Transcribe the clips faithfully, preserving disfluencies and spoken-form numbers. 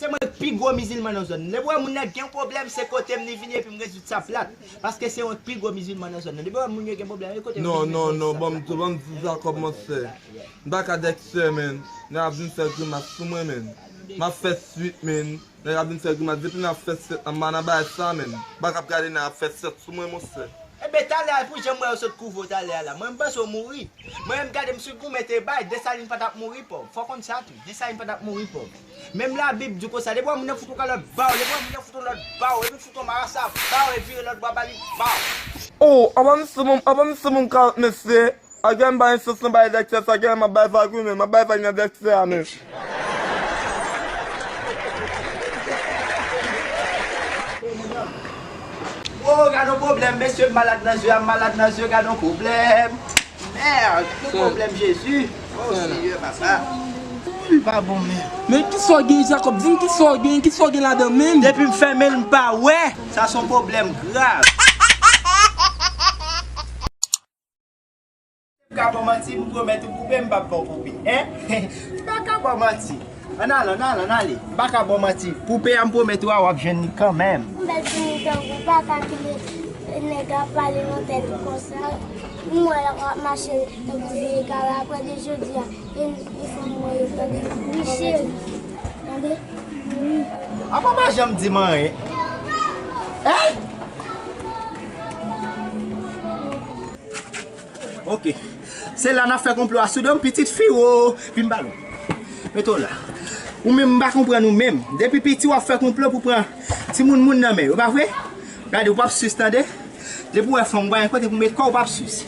Se mwen k pi gwo mizilman nan zòn nan. Depi w wè moun nan gen pwoblèm, se kote m li vini epi m rezoud sa plat. Paske se mwen k pi gwo mizilman nan zòn nan. Depi w wè moun yo gen pwoblèm, e kote m vini, m rezoud sa plat. Non, non, non, ban m di, ban m di Jakòb, monchè. M pa ka dèk sè, menn. Nèg ap vin fè grimas sou mwen, menn. M ap fè swit, menn. Nèg ap vin fè grimas. Depi n ap fè sèt, m pa nan bagay sa, menn. M pa ka ap gade nèg ap fè sèt sou mwen, monchè. Enben, talè a, pou jan m wè yo sot kouve w talè a la, mwen, m panse w mouri. Mwen menm, gade m sou goumen te bay, Desalin pa t ap mouri pòv. Fò w konn sa tou, Desalin pa t ap mouri pòv. Menm Labib di w konsa, depi w wè moun nan fout yon kalòt ba w, depi w wè moun nan fout yon lòt ba w, epi fout yon marasa ba w, e vire lòt bò a ba li ba w. Oh, apa misye ban m, apa misye ban m kalòt, mesye? Agè m bay yon sòs nan bay dèk sè sa, agè m ap bay vag wi, men m ap bay vag nan dèk sè a, men. Oh, gad yon pwoblèm, mesye, m malad nan zye a, m malad nan zye, gad yon pwoblèm. Mèd, gad yon pwoblèm, Jezi. Oh, Senyè, papa. Li pa bon, men. Men kisa w gen, Jakòb? Di m kisa w gen, kisa w gen ladan menm? Depi m fèmen l, m pa wè. Sa se yon pwoblèm grav. M ka ba w manti, m pwomèt ou poupe, m p ap ba w poupe. Hein? M pa ka ba w manti. Ann ale, ann ale, ann ale. M pa ka ba w manti. Poupe a, m pwomèt ou a, w ap jwenn li kanmenm. M bèl timoun tankou w pa ka kite nèg ap pale nan tèt ou konsa. M wè l ap mache tankou vye kara apre de jodi a. E, e fanm mwen yo, tande. Wi, cheri. Tande. Wi. Apa w pa janm di m anyen? Hey! Ok. Se la n ap fè konplo a sou do m, pitit fi, wo, vin ba nou. Mete w la. Ou menm, m pa konprann ou menm. Depi piti, w ap fè konplo pou pran timoun moun nan men yo, pa vre? Gade, ou p ap sis, tande? Depi w wè fanm, ou pa gen kote pou met kò w, ou p ap sis.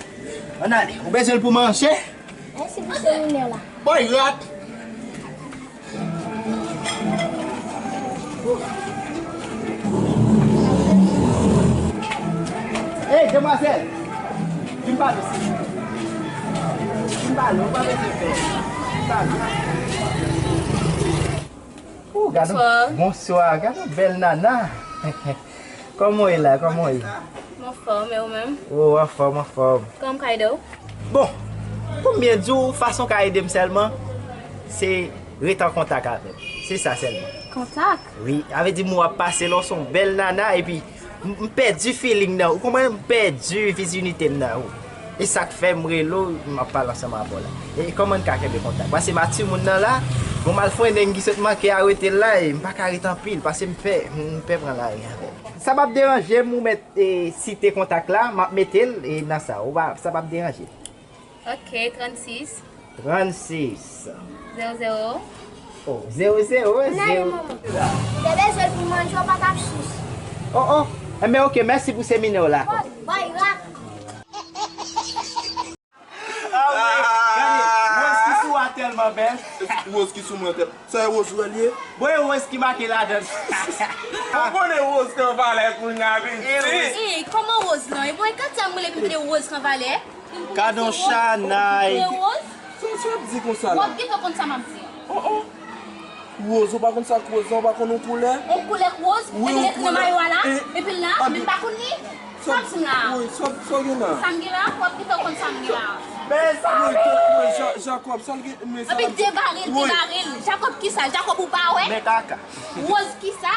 Ann ale. Ou bezwen l pou manje? Mèsi pou seminè la. Boy, rat! Hey, demwazèl! Vin pale, silvouplè. Vin pale, ou pa bezwen pè. Vin pale. Ou, gad yon, bonswa, gad yon bèl nana. Kòman w ye la? Kòman w ye? M anfòm, e ou menm? O, anfòm, anfòm. Kòman m ka ede w? Bon, pou m byen di w, fason w ka ede m sèlman, se ret an kontak avè m. Se sa sèlman. Kontak? Wi, sa vle di m wè w ap pase la, w se yon bèl nana, epi m, m pèdi feeling nan ou. Ou konprann? M pèdi vijinite m nan ou. E sa k fè m rele w, m ap pale ansanm avè w la. E kòman n ka kenbe kontak? Paske m a timoun nan la, gon malfrennen ki sot manke a rete l la, e m pa ka ret anpil, paske m pè, m pè pran lari avè l. Sa p ap deranje m ou mèt, e, site kontak la, m ap mete l, e, nan sa. Ou pa, sa p ap deranje. Ok, trannsis. Trannsis. Zewo zewo. Oh, zewo zewo, zewo. Te bezwen l pou manje, w pa t ap sis. Oh, oh. Enben, ok, mèsi pou seminè w la. Bay, bay, rak. Ah, wi. Gade, woz ki sou a tèlman bèl. Woz ki sou mwen tèl. Sa e woz ou wè l ye? Bon, e woz ki make ladan l. Ou konnen woz k an valè kounye a, piti. Ey, kòman woz lan? E bon, e kantye a m rele epi m tande woz k an valè? Gad on chanay. Sa, sa w ap di konsa la? W ap gentan konn sa m ap di an. Oh, oh. Woz, ou pa konn sa k woz lan, ou pa konn yon koulè? Yon koulè k woz? Wi, epi l nan mayo a la? Epi l la, men m pa konn li? Sa m di la? Wi, sa, sa w gen la? Sa m gen la? W ap gentan konn sa m gen la. Mezanmi! Wi, wi, Ja-, Jakòb, sa l gen, men sa l ap di? Epi debare l, debare l. Jakòb kisa? Jakòb ou pa wè? Men kaka. Woz kisa?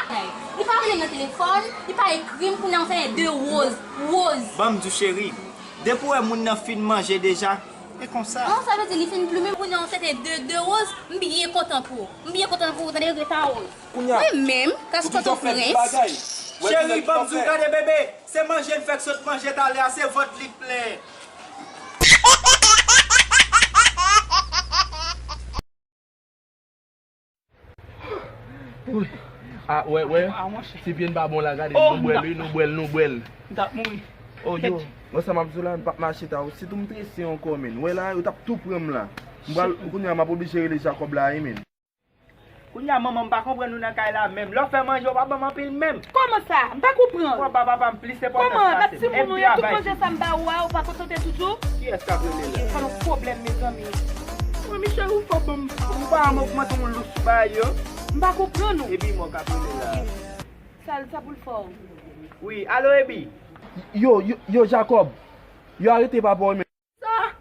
Li pa rele m nan telefòn, li pa ekri m, kounye a w fè de woz. Woz. Ban m di w, cheri, depi w wè moun nan fin manje deja, e konsa. Non, sa vle di li fin plimen, kounye a w fè de, de woz, m byen kontan pou ou. M byen kontan pou ou, tande, regreta woz. Kounye a, mwen menm, kaskòt yon prens. Cheri, ban m di w, gade bebe, se manje l fèk sot manje talè a, se vant li k plen. Wi. A, wè, wè. A, monchè. Ti pye n pa bon la, gade. Oh, nou bwè l, wi, nou bwè l, nou bwè l. M t ap mouri. Oh, yo, mwen sa m ap di w la, m p ap mache ta, sitou m trese ankò, men. Wè la, yo t ap tou pran m la. M pral, kounye a, m ap oblije rele Jakòb la, wi, men. Kounye a, manman, m pa konprann ou nan kay la menm. Lè w fè manje, w pa ban m anpil menm. Kòman sa? M pa konprann. Papa, papa m plis enpòtans pase m. Kòman? Nan timoun ou ye, tout manje sa m ba ou a, ou pa kontante toujou? Kiyès k ap rele la? Sa yon pwoblèm, mezanmi. Mwen, Michel, ou fò ban m, ou pa an m ogmante yon lous bay yo. M pa konprann ou. Ebi mò k ap rele la. Sa l, sa pou l fè w? Wi, alo, Ebi. Yo, yo, yo, Jakòb. Yo arete papa w, men. Sa!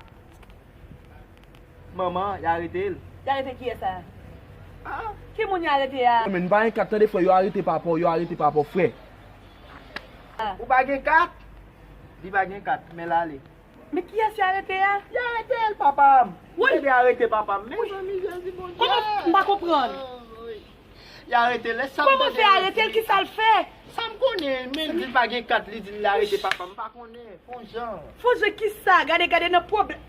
Manman, y arete l. Y arete kiyès sa? Ki moun y arete a? Men nou pa gen kat, tande frè, yo arete papa w, yo arete papa w, frè. Ou pa gen kat? Li pa gen kat, men l ale. Men kiyès y arete a? Y arete l, papa m. Woy! Yo arete papa m. Mezanmi, Jezi Bondye. Kòman m pa konprann? Y arete l, sa m tande. Kòman fè arete l, kisa l fè? Sa m konnen, men li di l pa gen kat, li di l arete papa m, m pa konnen. Fon jan. Fon jan kisa? Gade, gade nan pwoblèm.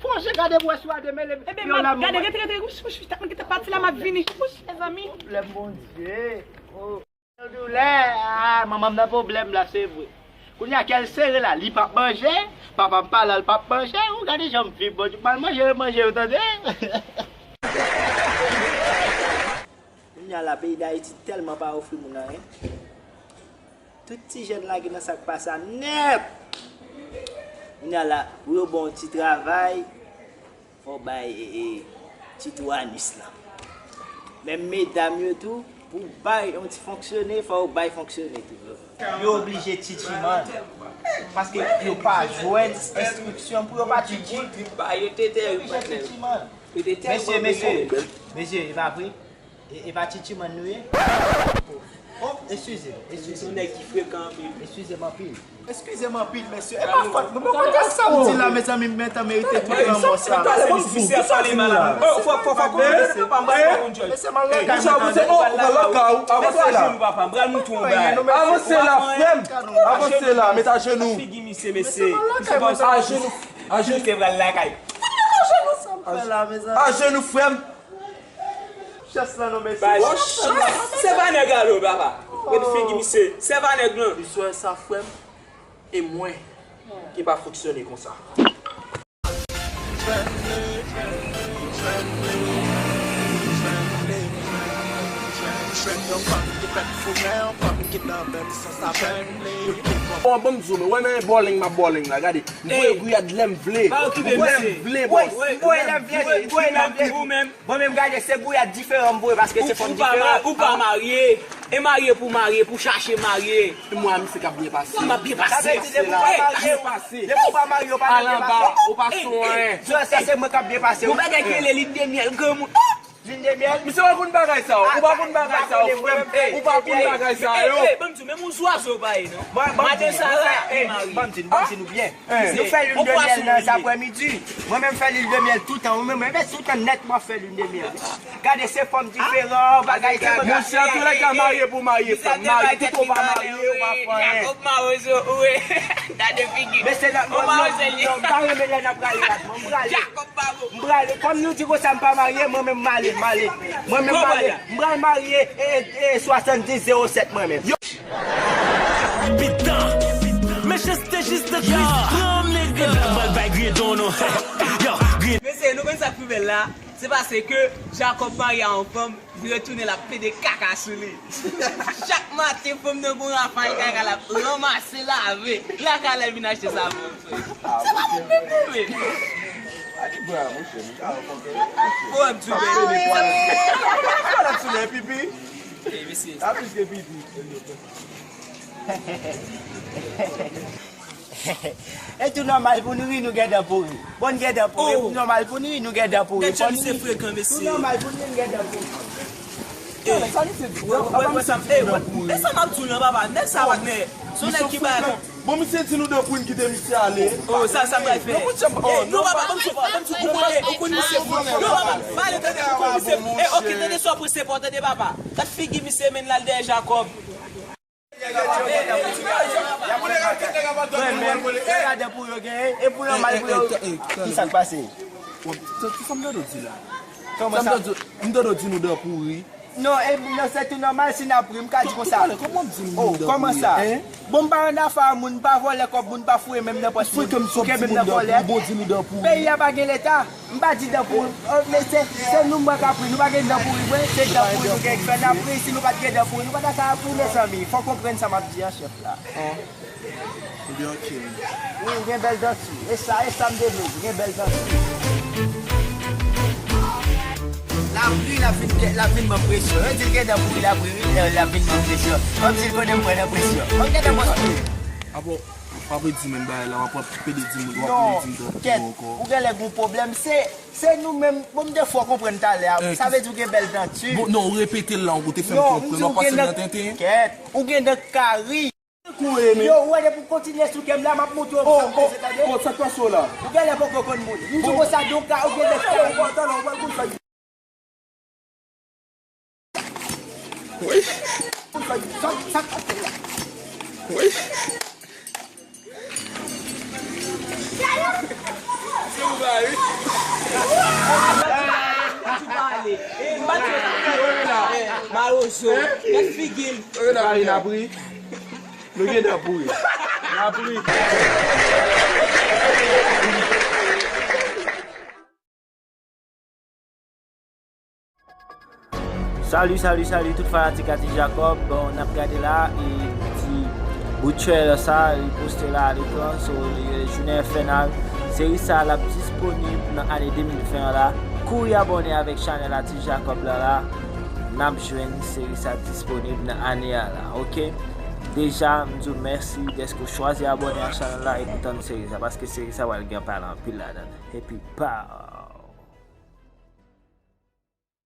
Fon jan, gade pou wè si w a demele. Ebyen, m ap gade, rete, rete, wouch, wouch, wouch, m gentan pati la, m ap vini. Wouch, mezanmi. Pwoblèm, Bondye. Oh. Doulè, ah, manman m nan pwoblèm la, se vre. Kounye a, kè l sere la, li p ap manje, papa m pa la, l p ap manje, ou gade jan m viv, Bondye, m al manje, manje yo, tande? Kounye a la, peyi Dayiti tèlman pa ofri moun anyen. Tout ti jèn lage nan sa k pa sa nèt. Kounye a la, pou yo ba w yon ti travay, fò w bay e, e, ti tou anis lan. Menm medam yo tou, pou w bay yon ti fonksyone, fò w bay fonksyone tou. Yo oblije titimann. Paske yo pa jwenn enstriksyon pou yo pa titimann. Yo oblije titimann. Mesye, mesye, mesye, e pa vre? E, e pa titimann nou ye? Oh, eskize m, eskize m. Se yon nèg ki frekan anpil. Eskize m anpil. Eskize m anpil, mesye. E pa fòt mwen. Mwen pa konn sa m di la, mezanmi, m gentan merite tout lanmò sa. Misye ap pale mal a mwen. Oh, fò, fò, fò, fò, papa, m pral fè yon jòj. Mesye, m al lakay mwen. Avanse la. Avanse la, frè m. Avanse la, met ajenou. Figi misye, mesye. Ajenou, ajenou. Misye pral lakay. Ajenou, frè m. Chans lan non mesye. Bay chans. Se pa nèg la non papa. Ret figi misye. Se pa nèg lan. Li sou sa frè m. E mwen ki pa fonksyone konsa. Bon, ban m di w, men, wè men bowling m ap bowling la, gade. M voye gouyad lè m vle. Lè m vle, bòs. M voye lè m vle. M voye lè m vle. Mwen menm gade se gouyad diferan m voye paske se fòm diferan. Ou pa marye. E marye pou marye, pou chache marye. Mwen a misye k ap byen pase. M ap byen pase. Sa vle di depi ou pa marye, depi ou pa marye, ou pa nan byen pase. Ou pa sou anyen. Sa se mwen k ap byen pase. Yon bagay ki rele lin de myèl, granmoun. Lin de myèl? Misye pa konn bagay sa yo. Ou pa konn bagay sa yo, frè m. Ou pa konn bagay sa yo. Ban m di w, menm yon zwazo pa ye non. Madan Sara, li marye. Ban m di nou, ban m di nou byen. Nou fè lin de myèl nan aprèmidi. Mwen menm fè lin de myèl toutan. Mwen menm, men toutan nèt mwen fè lin de myèl. Gade se fòm diferan, bagay diferan. Monchè, antoulèka, marye pou marye, frè m. Marye, tout ou pa marye, ou pa fè anyen. Jakòb mawozo, ou e. Gade figi. Mesye, nan, non, non, m pa renmen lè n ap rale la. Mwen, m rale. M prale, kòm nou di konsa m pa marye, mwen menm m ale, m ale. Mwen menm m ale. M pral marye e, e, e swasanndiz zewo sèt mwen menm. Yo. Pita. Mechanste jis de Kris pran m, nèg. Epi l pral bay gridon nou. Yo, gridon. Mesye, nou konn sa k pi bèl la? Se paske Jakòb marye a yon fanm. Li retounen l ap pede kaka sou li. Chak maten fanm nan gon rafay kaka l ap ranmase lave. Lakay la vin achte savon. Se pa moun menm non men. Pou m di w men. Sa l ap sou men pipi? Ey mesye. Sa plis ke pipi. E tou nòmal pou nou ri, nou gen dan pou ri. Bon, n gen dan pou ri. E tou nòmal pou nou ri, nou gen dan pou ri. Bon, nou ri. Tou nòmal pou nou ri, nou gen dan pou ri. Wè sa m ap di w lan papa, nèg sa pa nè. Se yon nèg ki bay. Bon, misye di nou dan pou ri, n kite misye ale. Oh, sa, sa m pral fè. Non, papa, ban m sou, ban m sou, ou konnen, ou konnen misye. Non, papa, m ale tande, ou konnen misye. E, oke, tande sa w prese fò, tande papa. Gad figi misye, men l al dèyè Jakòb. Gade pou yo genyen, e pou nòmal pou yo. Ki sa k pase? Sa m tande w di la. Kòman sa? M tande w di nou dan pou ri. Non, e, non, se tou nòmal si n ap ri, m ka di konsa. Kòman w ap di nou dan pou ri? Oh, kòman sa? Bon, m pa annafè a moun, m pa vòlè kòb moun, m pa foure men m nan pòch moun. Ou kenbe m nan vòlè. Peyi a pa gen leta. M pa di dan pou ri, men se, se nou mwen k ap ri, nou pa gen dan pou ri vre, se dan pou ri nou gen k fè n ap ri, si nou pa t gen dan pou ri, nou pa ta ka ap ri, mezanmi, fò w konprann sa m ap di a, chèf la. Ebyen, oke. Wi, ou gen bèl dan tou, e sa, e sa m te vle di, ou gen bèl dan tou. L ap ri, l ap vin, l ap vin ban m presyon, yo di l gen dan pou ri, l ap ri, wi, l ap vin ban m presyon, kòmsi l konnen m pran nan presyon, kòm gen dan pou ri. W ap redi menm bagay la, w ap pede di m, w ap redi m tanti ankò. Non, kèt, ou genlè gen yon pwoblèm, se, se nou menm, bon, m te fè w konprann talè a, sa vle di ou gen bèl tanti. Bon, non, ou repete l la ankò, ou te fè m konprann, w ap pase m nan tenten. Kèt, ou gen dan kari. Yo, ou wè depi w kontinye sou kè m la, m ap montre w sa m peze, tande? Oh, sa k pase w la? Ou genlè poko konn moun. M di w konsa, donk, ou gen dan kari. Wi. Wi. Mawozo, gad figi l. Mari n ap ri. Nou gen dan pou ri. N ap ri. Salut, salut, salut tout fanatik a Ti Jacob. Bon, n ap gade la, e ti bout trailer sa, li poste la a lekran, so, li rele Jounen Enfènal. Seri sa, l ap disponib nan ane de mil ven an la. Kouri abòne avèk chanèl a Ti Jacob la la. N ap jwenn seri sa disponib nan ane a la, oke? Deja, m di w mèsi dèske w chwazi abòne ak chanèl la e pou tann seri sa, paske seri sa pral gen pale anpil ladan l. Epi, pow!